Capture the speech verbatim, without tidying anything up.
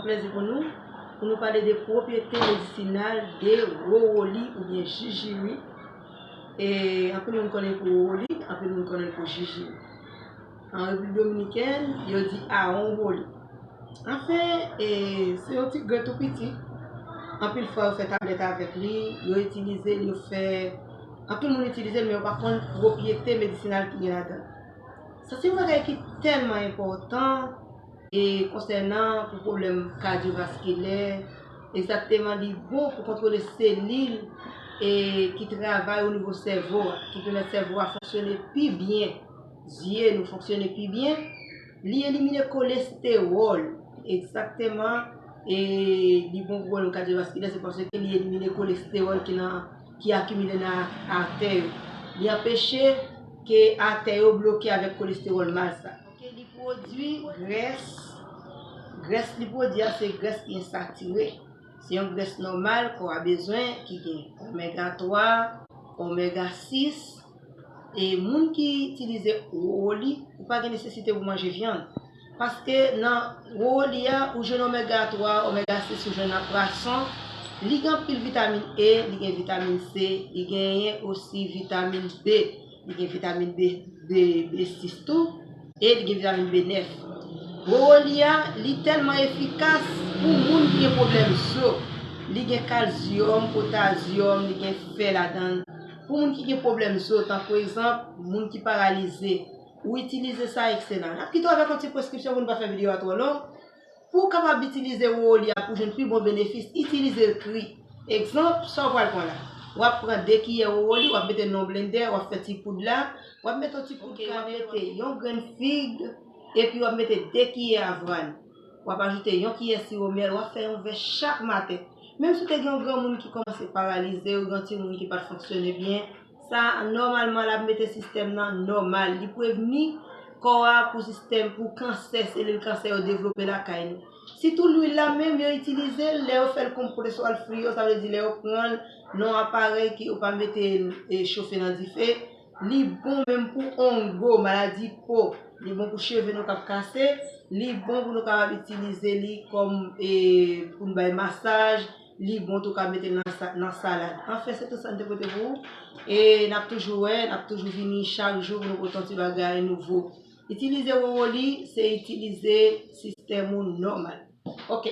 Plèzi pou nou, pou nou pale de pwopyete medisinal de wowoli oubyen jijiri. E anpil moun konnen l pou wowoli, anpil moun konnen l pou jijiri. An Repiblik Dominikèn, yo di awon wowoli. Anfen, e, se yon ti grenn tou piti. Anpil fwa, yo fè tablèt avèk li, yo itilize l, yo fè. Anpil moun itilize l, men yo pa konn pwopyete medisinal ki gen ladan l. Sa se yon bagay ki tèlman enpòtan e konsènan pou pwoblèm kadyovaskilè, egzakteman li bon pou kontwole selil e ki travay o nivo sèvo a, ki pèmèt sèvo a fonksyone pi byen, zye nou fonksyone pi byen, li elimine kolestewòl, egzakteman, e li bon pou pwoblèm kadyovaskilè, se paske li elimine kolestewòl ki nan, ki akimile nan atè yo. Li anpeche ke atè yo bloke avèk kolestewòl mal sa. Ok, li pwodui grès. Grès li pwodui a se grès ki ensatire. Se yon grès nòmal kò a bezwen ki gen omega twa, omega sis. E moun ki itilize wowoli, ou pa gen nesesite pou manje vyann. Paske nan wowoli a, ou jwenn omega twa, omega sis, ou jwenn nan pwason. Li gen anpil vitamin E, li gen vitamin C, li genyen osi vitamin B. Li gen vitamin B, B, B sis tou, e li gen vitamin B nèf. Wowoli a, li tèlman efikas pou moun ki gen pwoblèm zo. Li gen kalsyòm, potasyòm, li gen fè ladan l. Pou moun ki gen pwoblèm zo, tankou egzanp, moun ki paralize, ou itilize sa, ekselan. N ap kite w avèk yon ti preskripsyon pou n pa fè videyo a twò long. Pou w kapab itilize wowoli a pou jwenn pi bon benefis, itilize l kri. Egzanp, sa w pral pran la. W ap pran de kiyè wowoli, w ap mete l nan yon blendè, w ap fè ti poud la, w ap mete yon ti poud kanè, w ap mete yon grenn fig, epi w ap mete de kiyè avwàn. W ap ajoute yon kiyè siwo myèl, w ap fè yon vè chak maten. Menm si w te gen yon granmoun ki kòmanse paralize, ou gen yon timoun ki pa t fonksyone byen, sa, nòmalman, l ap mete sistèm nan nòmal. Li prevni kò a pou sistèm, pou kansè, selil kansè yo devlope lakay nou. Sitou lwil la menm, yo itilize l lè yo fè l konprese, yo fè l fri yo, sa vle di lè yo pran l nan yon aparèy ke yo pa mete l, e, chofe nan dife. Li bon menm pou ongo, maladi po. Li bon pou cheve nou k ap kase. Li bon pou nou kapab itilize li kòm, e, pou n bay masaj. Li bon tou ka mete l nan sa-, nan salad. Anfen, se tout sa n te pote pou ou. E n ap toujou wè, n ap toujou vini chak jou pou nou pote yon ti bagay nouvo. Itilize wowoli, se itilize sistèm ou nòmal. Ok.